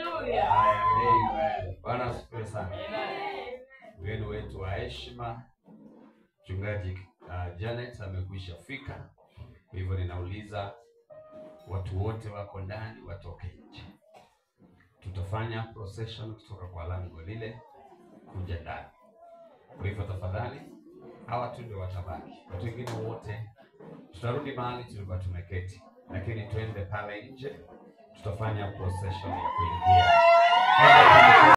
Hallelujah. Amen. Bwana asifiwe sana. Mgeni wetu wa heshima Mchungaji Janet amekwisha fika. Kwa hivyo ninauliza watu wote wako ndani watoke nje. Tutafanya procession kutoka kwa lango lile kuja ndani. Kwa hivyo tafadhali, hawa tu ndio watabaki, watu wengine wote tutarudi mahali tulikuwa tumeketi, lakini twende pale nje, tutafanya procession ya kuingia.